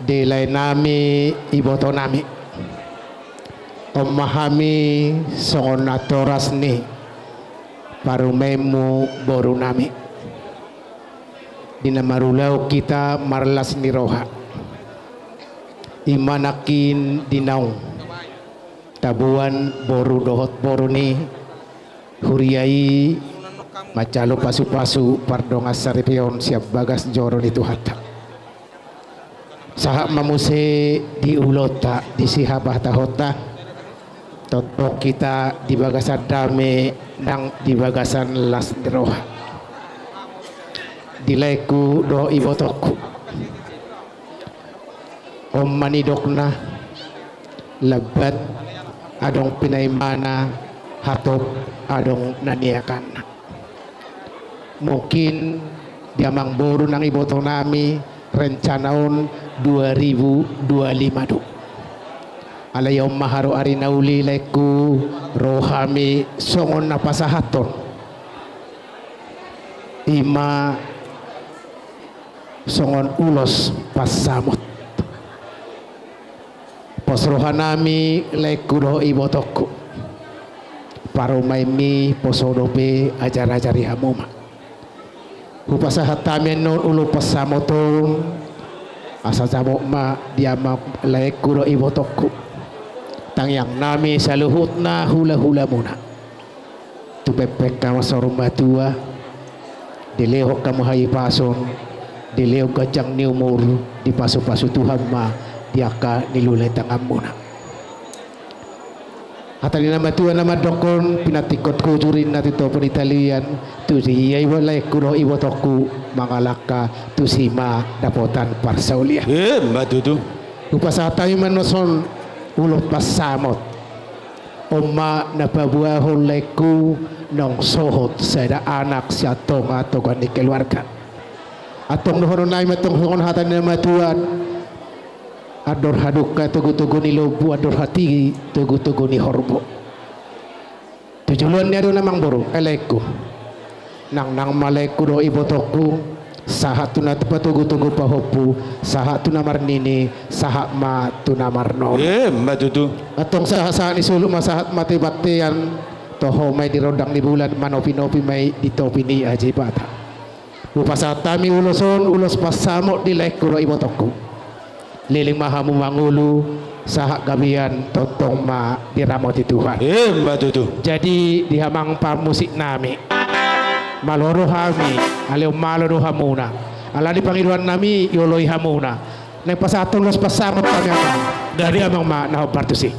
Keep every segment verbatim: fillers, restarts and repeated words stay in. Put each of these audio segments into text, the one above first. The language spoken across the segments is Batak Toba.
Di laenami, ibotonami, on ma hami songon natoras ni parumaenmu, borunami. Di na marulaon hita marlas ni roha, i ma nangkin di naung taboan boru dohot boru ni huria i manjalo pasupasu pardongan saripeon sian bagas joro ni Tuhanta. Sahat ma muse di ulaonta, di sihabatahonta, tongtong hita di bagasan dame nang di bagasan las ni roha. Di laengku dohot ibotongku, on ma nidokna: Lambat adong pinaimana, hatop adong na niakanna. Mungkin di amangboru nang ibotonami rencana on dua ribu dua lima do. Alai on ma haru ari na uli, laengku, ro hami songon na pasahathon, i ma songon ulos pansamot. Pos rohanami, laengku dohot ibotongku, parumaenmi, poso dope, ajar-ajari hamu ma. Hupasahat hami annon ulos pansamot on, asa jamot ma di amang, laengku dohot ibotongku, tangiangnami saluhutna hulahulamuna. Tu pengpeng hamu saur matua, dilehon hamu hahipason, dilehon ganjang ni umur, dipasupasu Tuhan ma di angka niluluan ni tanganmuna. Hata ni na matua na mandokkon: Pinantikhon hujur inna tu topi ni talian, tusi ia iba, laengku dohot ibotongku, mangalangka, tusi ma dapotan parsaulian. Emma tutu. Hupasahat hami ma annon songon ulos pansamot. On ma na paboahon, laengku, naung sohot sada anak sian tongatonga ni keluarga. Antong dohononnami ma antong songon hata ni na matua: Andor hadungka togutogu ni lombu, andor hatiti togutogu ni horbo. Tu joloan ni ari on, amangboru, eh, laengku, nangnang ma, laengku dohot ibotongku, sahat tu na patogutogu pahompu, sahat tu na marnini, sahat ma tu na marnono. Emma tutu. Antong sahatsahat ni solu ma sahat ma tu bontean, toho ma i di rondang ni bulan, manopinopi ma i di topi ni aek Debata. Hupasahat hami ulos on, ulos pansamot, di laengku dohot ibotongku. Leleng ma hamu mangolu, sahat gabean tongtong ma diramoti Tuhan. Emma tutu. Jadi di amang pamusiknami, malo do hami, alai umalo do hamuna. Alani pangidoannami, ioloi hamuna. Naeng pasahathon ulos pansamot hami, amang. Jadi amang ma na hombar tusi.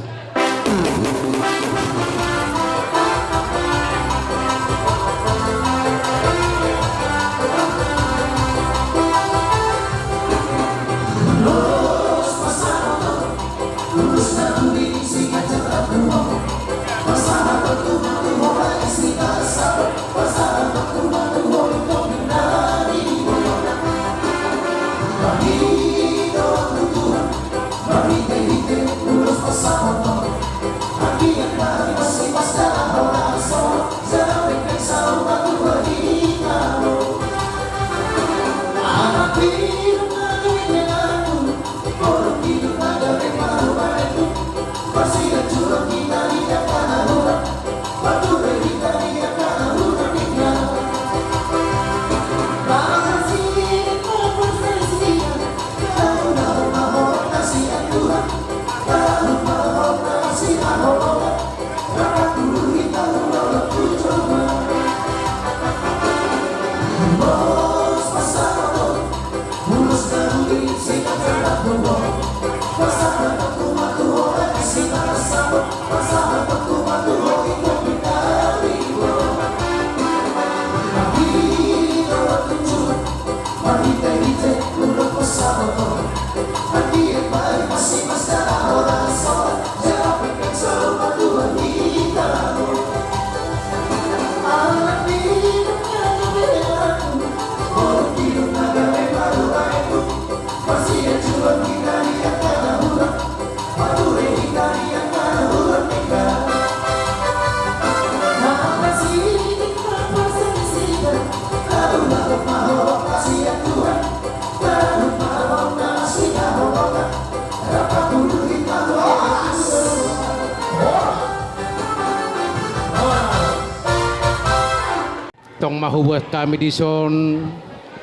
Hubuat hami dison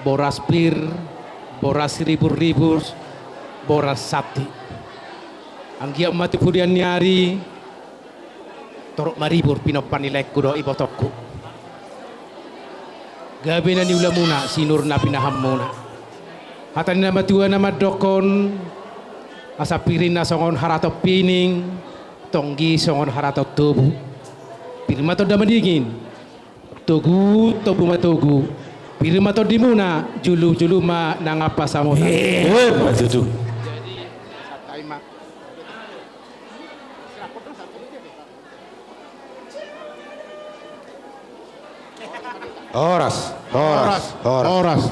boras pir, boras ribur-ribur, boras santi. Anggiat ma tu pudian ni ari torop maribur pinomparni laengku dohot ibotongku. Gabe na niulamuna sinur na pinahanmuna. Hata ni na matua na mandokkon, asa pir i na songon haraton pining, tonggi songon haraton tobu. Pir ma tonda madingin, togu tobu ma togu. Pir ma tondimuna, julu-julu ma nang ampa samota. Eh, betul. Horas, horas, horas, horas.